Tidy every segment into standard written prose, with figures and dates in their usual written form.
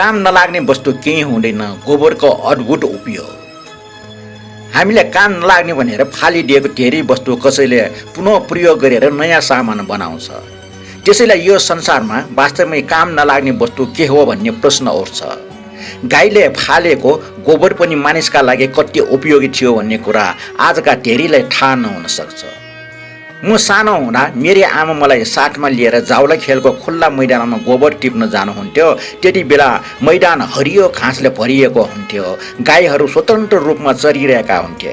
काम नलाग्ने वस्तु केही हुँदैन, गोबरको अद्भुत उपयोग। हामीले काम नलाग्ने भनेर फालिदिएको धेरै वस्तु कसैले पुनः प्रयोग गरेर नयाँ सामान बनाउँछ। त्यसैले यो संसारमा वास्तवमै काम नलाग्ने वस्तु के हो भन्ने प्रश्न उठ्छ। गाईले फालेको गोबर पनि मानिसका लागि कति उपयोगी थियो भन्ने कुरा आजका धेरैलाई थाहा नहुन सक्छ। म सानो हुँदा मेरी आमा मलाई साथमा लिएर जाउला खेलको खुल्ला मैदानमा गोबर टिप्न जानुहुन्थ्यो। त्यति बेला मैदान हरियो घाँसले भरिएको हुन्थ्यो, गाईहरू स्वतन्त्र रूपमा चरिरहेका हुन्थे।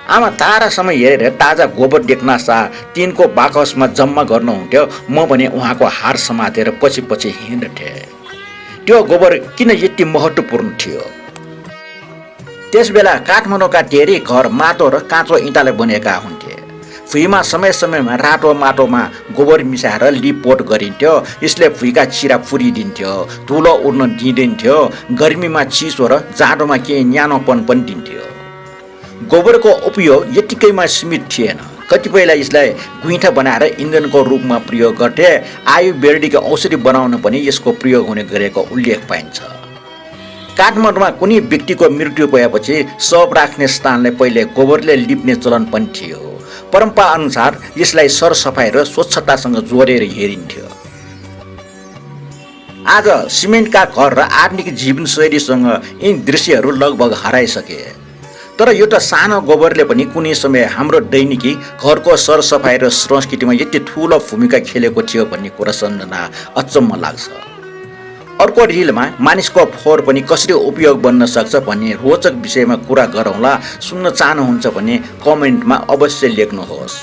आमा तारासम्म हेरेर ताजा गोबर देख्नासाथ तिनको बाकसमा जम्मा गर्नुहुन्थ्यो। म भने उहाँको हार समातेर पछि पछि हिँड्थेँ। त्यो गोबर किन यति महत्त्वपूर्ण थियो? त्यसबेला काठमाडौँका धेरै घर माटो र काँचो इँटाले बनेका हुन्थे। भुइँमा समय समयमा रातो माटोमा गोबर मिसाएर लिपपोत गरिन्थ्यो। यसले भुइँका चिरा फुरिदिन्थ्यो, धुलो उड्न दिँदैन्थ्यो, गर्मीमा चिसो र जाडोमा केही न्यानोपन पनि दिन्थ्यो। गोबरको उपयोग यतिकैमा सीमित थिएन। कतिपयलाई यसलाई गुइँठा बनाएर इन्धनको रूपमा प्रयोग गर्थे। आयुर्वेदिक औषधि बनाउन पनि यसको प्रयोग हुने गरेको उल्लेख पाइन्छ। काठमाडौँमा कुनै व्यक्तिको मृत्यु भएपछि शव राख्ने स्थानलाई पहिले गोबरले लिप्ने चलन पनि थियो। परम्परा अनुसार यसलाई सरसफाइ र स्वच्छतासँग जोडेर हेरिन्थ्यो। आज सिमेन्टका घर र आधुनिक जीवनशैलीसँग यी दृश्यहरू लगभग हराइसके। तर यो त सानो गोबरले पनि कुनै समय हाम्रो दैनिकी घरको सरसफाइ र संस्कृतिमा यति ठुलो भूमिका खेलेको थियो भन्ने कुरा सम्झँदा अचम्म लाग्छ। अर्को रिलमा मानिसको फोहोर पनि कसरी उपयोग बन्न सक्छ भन्ने रोचक विषयमा कुरा गरौँला। सुन्न चाहनुहुन्छ भने कमेन्टमा अवश्य लेख्नुहोस्।